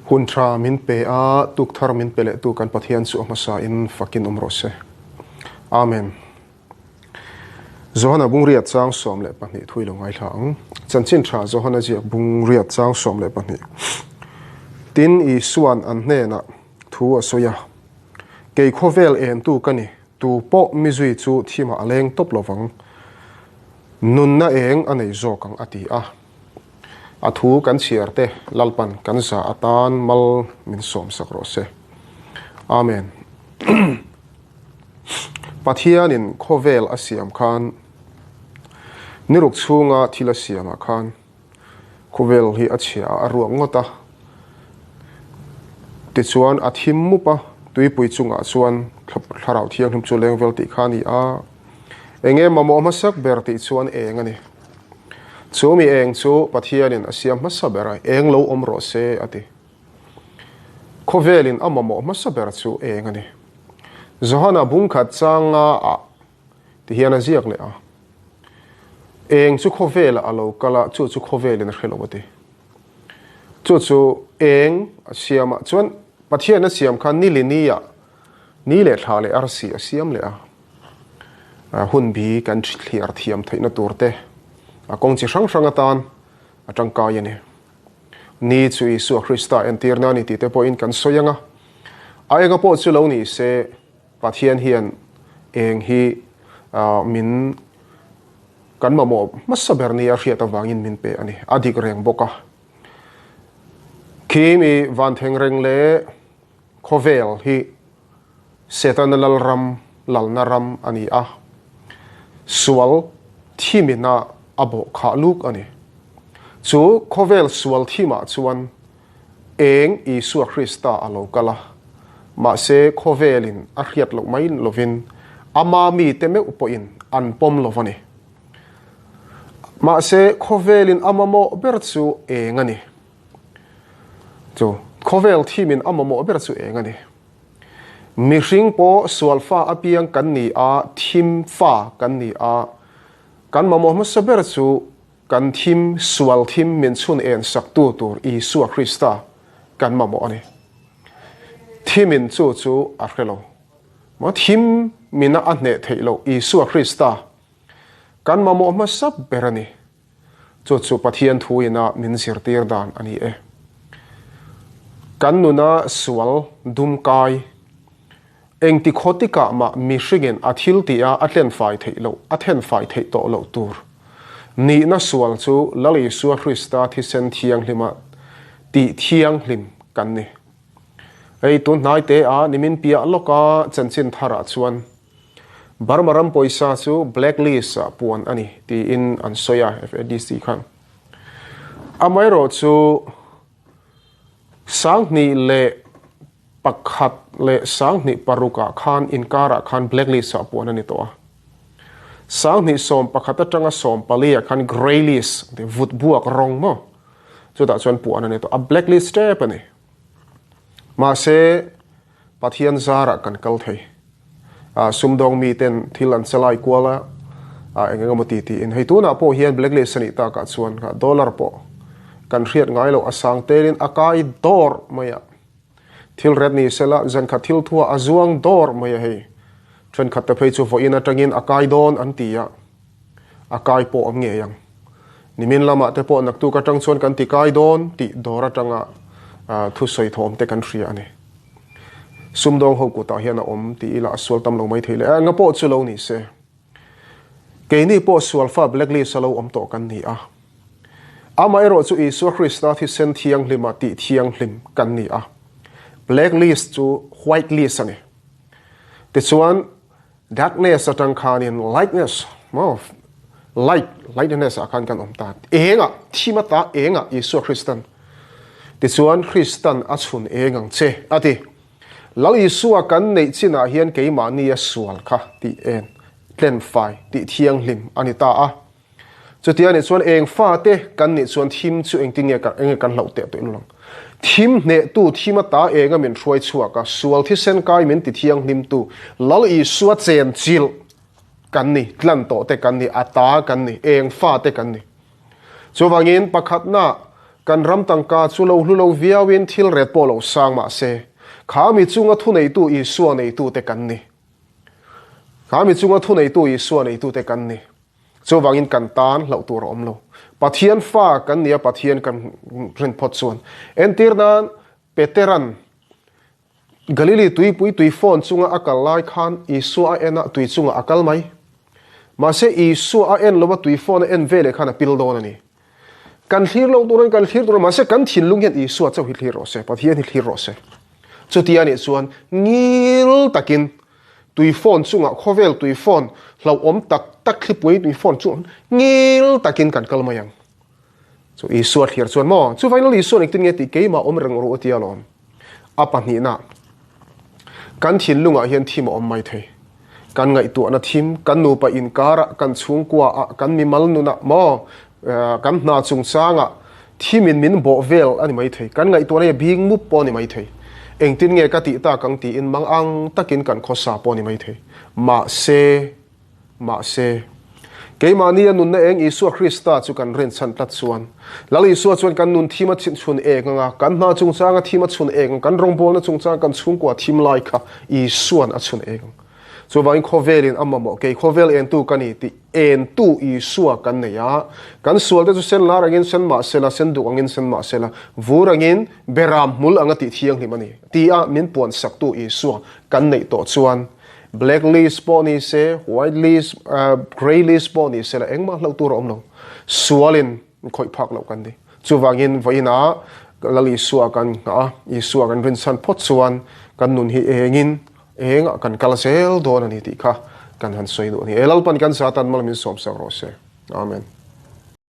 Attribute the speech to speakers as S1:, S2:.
S1: Hun tha min pe a, tuk thar min pe leh tu kan Pathian chu a hmasa in fakin awm rawh se. Amen. Johana bung riat chang 12 thui lo ngaithla ang. Chanchin tha Johana ziak bung riat chang 12. Tin Isuan an hnenah thu a sawi a, Kei khawvel en tu ka ni, tu pawh mi zui chu thimah a leng tawp lovang, nunna eng a nei zawk ang a ti a. A thu kan chhiar te Lalpan kan za atan mal min sawm sak rawh se. Amen. Pathianin khawvel a siam khan niruk chhunga thil a siamah khan khawvel hi a chhia a, a ruak ngawt a. Tichuan a thim mup a, tuipui chungah chuan thlarau thianghlim chu leng vel tih kha a ni a. Enge mamawh hmasak ber tih chuan eng a ni. Chu mi eng chu Pathianin a siam hmasa ber a, eng lo awm rawh se a ti. Khawvelin a mamawh hmasa ber chu eng a ni. Johana bungkhat changa ah ti hian a ziak leh a, Eng chu khawvelah a lo kal a, chu chu khawvelin a hre lo a ti. Chu chu eng a siam a, chuan Pathian a siam khan ni lini ah ni leh thla leh arsi a siam leh a. Hun bi kan thliar thiam theihna tur te a kawng chi hrang hrang atan a tangkai a ni. Ni chu Isua Krista entirna a ni tih te pawhin kan sawi ang a. A enga pawh chu lo ni se Pathian hian eng hi min kan mamawh hmasa ber nia hriat avangin min pe a ni. A dik reng bawk a. Khi mi van theng reng leh khawvel hi Setana lalram, lalna ram a ni a, sual thimina a bawh khah luk a ni. Chu khawvel sual thimah chuan eng Isua Krista a lo kal a, mahse khawvelin a hriat loh mai lovin ama mite meuh pawhin an pawm lo a ni. Mahse khawvelin a mamawh ber chu eng a ni. Chu khawvel thimin a mamawh ber chu eng a ni. Mihring pawh sual fa apiang kan ni a, thim fa kan ni a. Kan mamawh hmasa ber chu kan thim, sual thim min chhun en saktu tur Isua Krista kan mamawh a ni. Thimin chu chu a hre lo. Maw thim mina a hneh theih loh Isua Krista kan mamawh hmasa ber a ni. Chu chu Pathian thu ina min zirtir dan a ni e. Kan nuna sual dum kai, engti khawtikah mah mihringin a thil tih a a tlenfai theih loh, a thenfai theih tawh loh tur nihna sual chu Lal Isua Krista thisen thianghlima tih thianghlim kan ni. Hei tun hnai te a nimin piah lawka chanchin tharah chuan Burma ram pawisa chu black list ah puan a ni tiin an sawi a FADC khan. Amaherawh chu 2001 leh 2006 ah khan inkarah khan black list ah puan a ni tawh a. 2011 atanga 14 ah khan grey list vut buak rawng maw chutah chuan puan a ni tawh a black list tep a ni. Mahse Pathian zarah kan kal thei. Sumdawng miten thil an chalai kual a, eng eng emaw ti tiin. Hei tunah pawh hian blacklist a nih takah chuan dollar pawh kan hriat ngai loh a sang telin a kai dawr mai a. Thil ret ni sela zankhat thil thuah a zuang dawr mai a hei. Thenkhat te phei chu vawiin atangin a kai dawn an ti a, a kai pawh awm ngei ang. Nimin lamah te pawh naktuk atang chuan kan ti kai dawn tih dawr atanga thusawi thawm te kan hria a ni. Sumdawng ho kutah hian a awm ti ila a sual tam lo mai thei le. Enga pawh chu lo ni se. Keini pawh sualfa blacklist a lo awm tawh kan ni a. Amaherawh chu Isua Krista thisen thianghlima tih thianghlim kan ni a. Blacklist chu white list a ni. Tichuan darkness atang khanin lightness maw light lightness ah khan kan awm ta. Engah thim ata engah Isua Kristan tichuan Kristan a chhun eng ang che a ti. Lal Isua kan neih chinah hian keimahni a sual kha tih en tlenfai tih thianghlim a ni ta a. Chutia nih chuan eng fate kan nih chuan thim chu engtin nge eng nge kan hlauh teh tawh inlang. Thim hnehtu thim ata enga min hruai chhuak a, sual thisen kai min ti thianghlimtu Lal Isua chen chilh kan ni, tlan tawh te kan ni, ata kan ni, eng fate kan ni. Chuvangin pakhatna. Kan ram tangka chu lo hlu lo viauin thil ret pawh lo sang mah se, kha mi chunga thuneitu Isua neitute kan ni. Kha mi chunga thuneitu Isua neitute kan ni. Chuvangin kan tan hlauh tur a awm lo. Pathian fa kan nia Pathian kan rin phawt chuan. Entir nan Peteran Galili tuipui tui fawn chunga a kal lai khan Isua a en a, tui chungah a kal mai. Mahse Isua a en lova tui fawn a en veleh khan a pil dawn a ni. Kan thlir lo turin kan thlir tur a, mahse kan thinlung hian Isua chauh hi thlir rawh se, Pathian hi thlir rawh se. Chutia nih chuan ngil takin tui fawn chungah khawvel tui fawn hlauhawm tak tak thlipui tui fawn chungah ngil takin kan kal mai ang. Chu Isua thlir chuan maw? Chuvain Lal Isuan engtin nge tih keimah awm reng rawh u tia lawm. A pahnihna, kan thinlungah hian thim a awm mai thei. Kan ngaihtuahna thim, kan nupa inkarah, kan chhungkuaah, kan mimal nunah maw, kan hna chungchangah thimin min bawh vel a ni mai thei. Kan ngaihtuahna hi a bing mup pawh a ni mai thei. Engtin nge ka tih tak ang tiin mang ang takin kan khawsa pawh a ni mai thei. Mahse. Mahse, keimahni a nunna eng Isua Krista chu kan rinchhan tlat chuan, Lal Isua chuan kan nun thim a chhun eng anga, kan hna chungchanga thim a chhun eng ang, kan rawngbawlna chungchanga kan chhungkua thim lai kha Isuan a chhun eng ang. Chuvangin khawvelin a mamawh kei khawvel entu ka ni tih entu Isua kan nei a, kan sualte chu sen lar angin sen mah sela, sen duk angin sen mah sela, vur angin beram hmul anga tih thianghlim a ni tia min puansaktu Isua kan neih tawh chuan, Black list pawh ni se, white list, grey list pawh ni se la engmah hlauh tur a awm lo. Sualin khawih phak loh kan ni. Chuvangin vawiinah Lal Isua kan nghah a, Isua kan rinchhan phawt chuan kan nun hi engin engah kan kal zel dawn a ni tih kha kan han sawi duh a ni. E Lalpan kan zatan mal min sawmsak rawh se. Amen.